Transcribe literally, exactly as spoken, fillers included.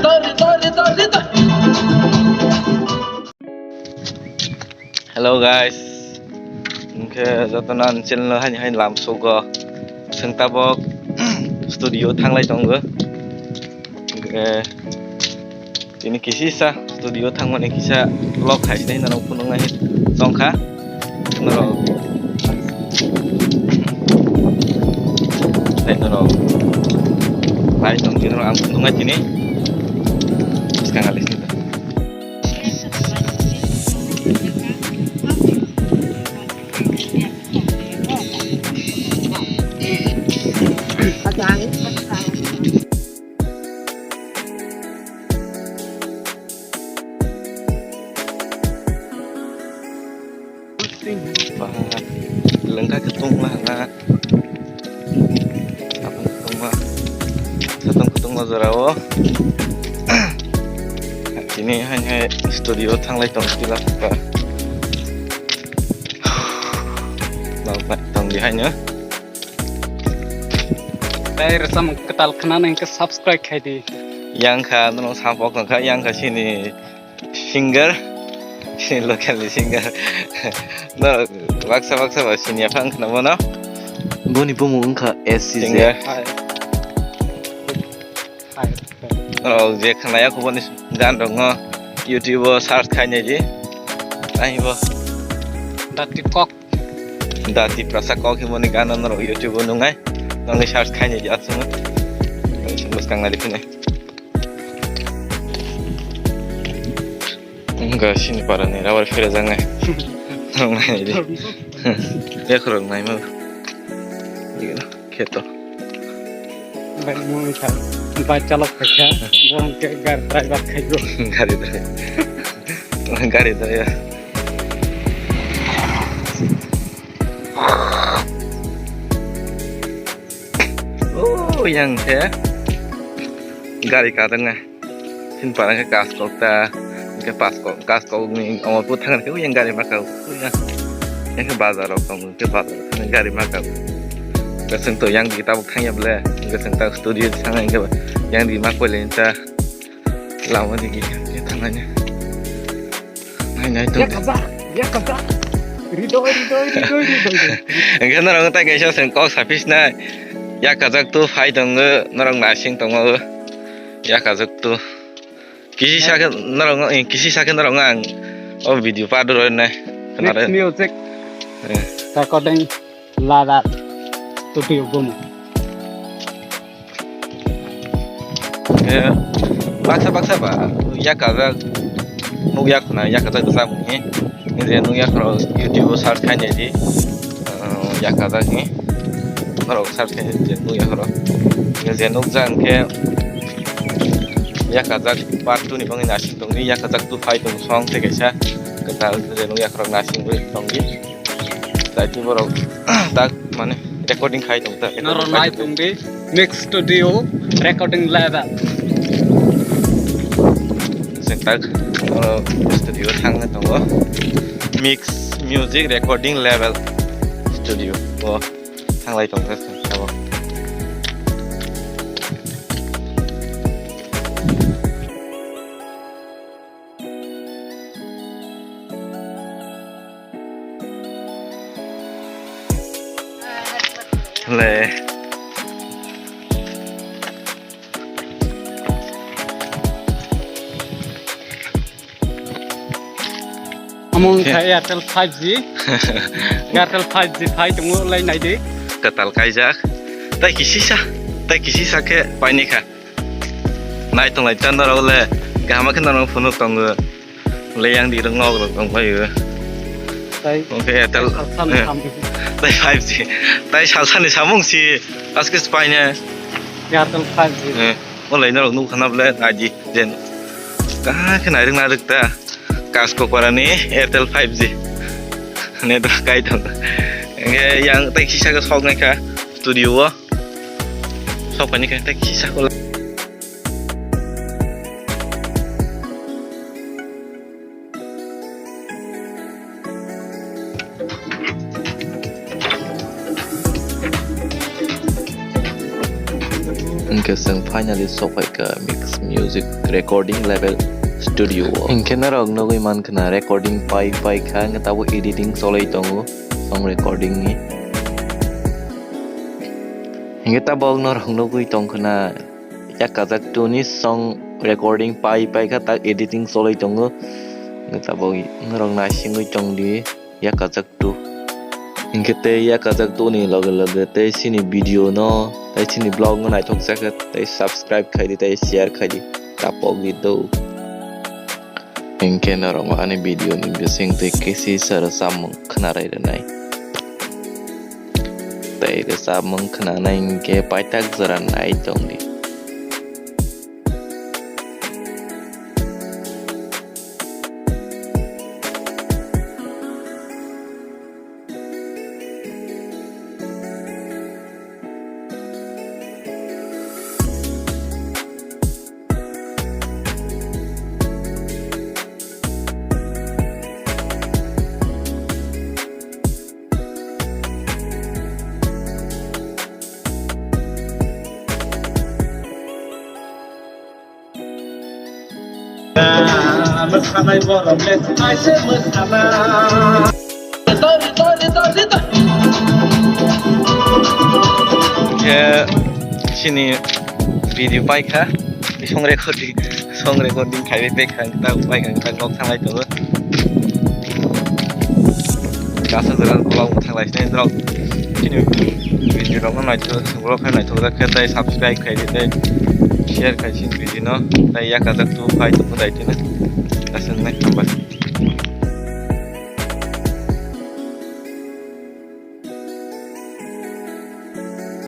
Hello guys, hwnkhe jotono ani channel o haini haini lam sugo. Chwng tabok studio thanglai tongo. Hwnkhe tini kisisa studio thangmani kisa vlog hai se norok phunuknai tongkha. Norok tei norok nai tongdi norok ang phunuknai tini bwskang alai sini. Lengkha khe tongma hwnna. Satung kutungma, satung kutungma jora o. Tini haino studio thanglai tong tila kha. Tong di haino. Tei rwchapmung kwtal khwnani hwnkhe subscribe khai di. Yang kha, nono samok wngkha, yang kha sini singer, sini local ni singer. No, baksa baksa ba sini aphang khna bono. Boni bumung wngkha S C J. Singer. Hai. Hai. Norok je khwnaya kubuni gan rokno YouTube o search khainai di. Aibo. Dati kok. Da Tiprasa kok himoni gana norok YouTube o nungnai. Nongni search khaini di aswk. Bwskang nari phine. Wngkha sini para ni rubber phira jangnai. Nongnai di. Yakhorok naima. Kheto. Bai mui kha. Bai chalok kha. Bong ke gar driver khai go. Gari driver. Gari driver. Oh, yang khe gari kadang ah. Sin parang khe kaskok ta, khe paskok, kaskok ni omo pu thang khe yang gari maka. Yang khe bazar rok tong khe bazar thang gari maka. Kasing to yang di tabuk thang ya ble, kasing ta studio thang yang di ma koi le ta. Lama di gikha khe thangnani. Nai nai tong. Yakajak, yakajak. Ridoi, ridoi, ridoi, ridoi. Hingke norok tai kaisa seng kok sapis nai. Yakajak tu phai tongo, norok nasing tongo. Yakajak tu. Kisi sakhe norok, eh, kisi sakhe norok ang o video part roi nai. Next music. Eh. Recording. Lada studio bomo. Eh, baksa baksa ba yakajak nukya khuna yakajak rwchapmung ni. Nini je nukya khuna YouTube o search khainai di. Eh, yakajak ni. Norok search khainai je nukya khuna. Nini je nukjak hwnkhe yakajak part two ni bagwi nasing tongdi yakajak two phai tong song tei kaisa kwtal je nukya khuna nasing tongdi. Daiti borok tak mane recording khai tong ta. Noro nai tong di mix studio recording level. Seng tak, oro studio thang tongo. Mix music recording level studio o thanglai tong ta sabo. Le. Omo wngkha Airtel five G. Airtel five G phai tongo, lai nai di. Kwtal kaijak. Tai kisisa, tai kisisa khe paini kha. Nai tonglai ta norok le kaham khe norok phunuk tongo. Le yang di rok ngok rok tong bai o. Tai Oke, Airtel. Salsa ni samung. Tai five G. Tai salsa ni samung si aske spaine. Airtel five G. Eh, o lai norok nuk khana ble nai di jen. Ka khe nai rok na rok ta. Kasko para ni Airtel five G. Network kai tong. Nge yang tai kisa ke sok nai kha studio o. Sok pani kha tai kisa ko. Hwnkhe chwng finally sokphaikha Mix Music Recording Label Studio o. Hinkhe norok nugwi mankha na recording pai pai kha, hwnkhe tabuk editing cholwi tongo song recording ni. Hinkhe tabuk norok nugwi tongkha na Yakajak two ni song recording pai pai kha, tak editing cholwi tongo. Hwnkhe tabuk norok naisingwi tongdi. Yakajak two. Hinkhe tei Yakajak two ni loge loge tei chini video no, tei chini vlog no naithok jakha, tei subscribe khaidi, tei share khaidi, tapok di do. Hinkhe norok ani video ni bising tei kisi sara samung khnarai rwnai. Tei rwchapmung khnanai hinkhe paithak jora nai tongdi. Mwkhanai borok le kaisa mwkhana. Khe chini video paikha, song recording, song recording khaiwi paikha, tak paikha, tak nok thanglai tongo. Kasa jora kolok thanglai sinai norok chini video rok no naithok, borok khe naithok jak khe tei subscribe khai di tei share khai chini video no tei Yakajak two phai tongo dai tino. Aswk nai hamba.